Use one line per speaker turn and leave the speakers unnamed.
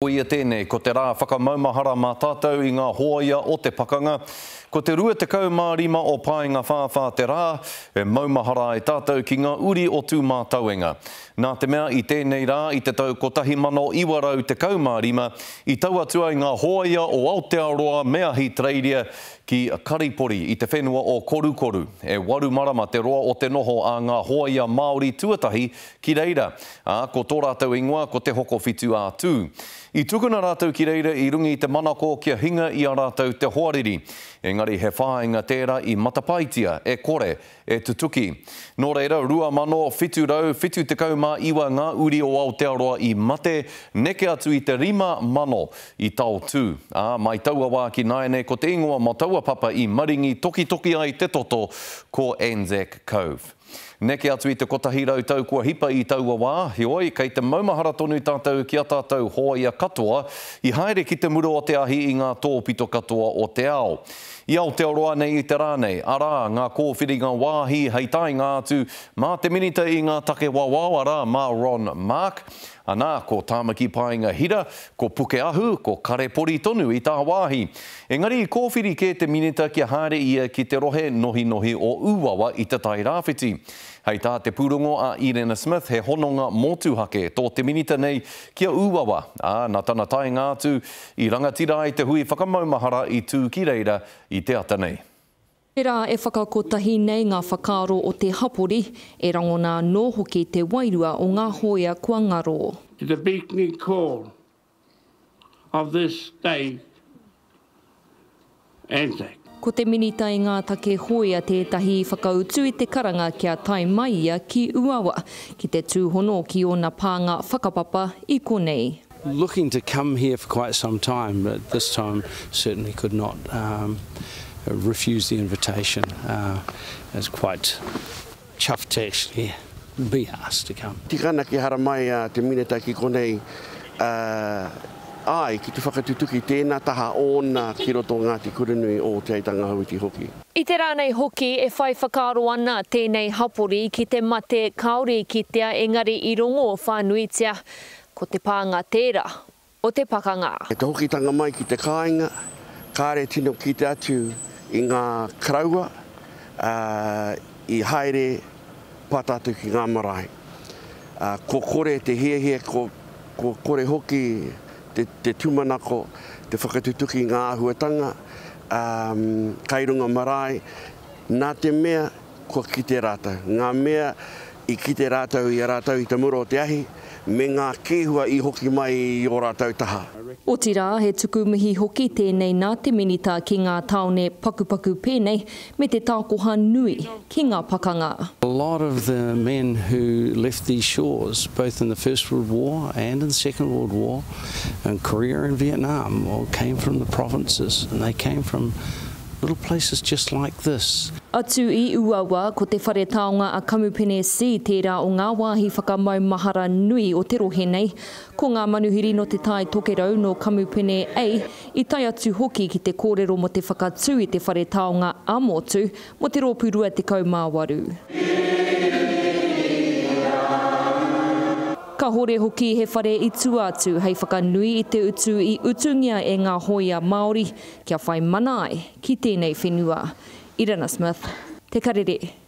Koia tēnei, ko te rā whakamaumahara mā tātou i ngā hōia o te pakanga. Ko te 25 o Paengawhāwhā te rā e maumahara ai tātou ki ngā uri o Tūmātauenga. Nā te mea i tēnei rā i te tau 1915 i tau atu ai ngā hōia o Aotearoa me Ahitereiria ki Karipori i te whenua o Korukoru. E waru marama te roa o te noho a ngā hōia Māori tuatahi ki reira, ā, ko tō rātou ingoa ko Te Hokowhitu a Tū. I tukuna rātou ki reira i runga i te manako kia hinga i a rātou te hoariri. Engari he whāinga tērā i matapaetia e kore e tutuki. Nō reira, 2,779 ngā uri o Aotearoa i mate, neke atu i te 5,000 i taotū. Ā, mai taua wā ki nāianei ko te ingoa mō taua papa i maringi tokitoki ai te toto ko Anzac Cove. Neke atu i te 100 tau kua hipa i taua wā, heoi, kei te maumahara tonu tātou ki a tātou hōia katoa i haere ki te mura o te ahi i ngā tōpito katoa o te ao. I Aotearoa nei i te rā nei, arā, ngā kōwhiringa wāhi hei taenga atu mā te Minita i ngā take wawao, arā, mā Ron Mark, anā, ko Tāmaki Paenga Hira, ko Pukeahu, ko Karepori tonu i tāwāhi. Engari i kōwhiri kē te Minita kia haere ia ki te rohe nohinohi o Ūawa i Te Tai Rāwhiti. Hei tā te pūrongo a Irena Smith he hononga motuhake tō te Minita nei ki a Ūawa, ā, nā tana taenga atu i rangatira ai te hui whakamaumahara i tū ki reira i te ata nei.
He rā e whakakotahi nei ngā whakaaro o te hapori, e rangona anō hoki te wairua o ngā hōia kua ngaro.
To the beaconing call of this day Anzac.
Ko te Minita i ngā Take Hōia tētahi i whakautu i te karanga kia tae mai ia ki Uawa, ki te tūhono ki ōna pānga whakapapa i konei.
Looking to come here for quite some time but this time certainly could not refuse the invitation. It's quite Chuffed to actually be asked to come.
Tika ana kia haramai a te Minita ki konei, āe, ki te whakatutuki tēnā taha ōna ki roto o Ngāti Kuranui, o Te Aitanga-a-Hauiti hoki.
I te rā nei hoki e whai whakaaro ana tēnei hapori ki te mate kāore i kitea engari i rongo whānuitia ko te pānga tērā o te pakanga.
Te hokitanga mai ki te kāinga, kāre tino kite atu i ngā karaua, ā, i haere pā tātou ki ngā marae. Ā, kua kore te hiahia, kua, kua kore hoki te, te tūmanako, te whakatutuki i ngā āhuatanga, ā, kai runga marae, nā te mea kua kite rātou, ngā mea i kite rātou i a rātou i te mura o te ahi, me ngā kēhua i hoki mai i ō rātou taha.
Otirā, he tuku mihi hoki tēnei nā te Minita ki ngā tāone pakupaku pēnei me te tākoha nui ki ngā pakanga.
A lot of the men who left these shores, both in the First World War and in the Second World War, and Korea and Vietnam, well, came from the provinces, and they came from Little places just like this.
Atu i Uawa, ko te whare taonga a Kamupene C tērā o ngā wāhi whakamaumahara nui o te rohe nei. Ko ngā manuhiri nō Te Tai Tokerau nō Kamupene A i tae atu hoki ki te kōrero mō te whakatū i te whare taonga ā-motu mō te rōpū 28. Kahore hoki he whare i tua atu hei whakanui i te utu i utungia e ngā hōia Māori kia whai mana ai ki tēnei whenua. Irena Smith, Te Karere.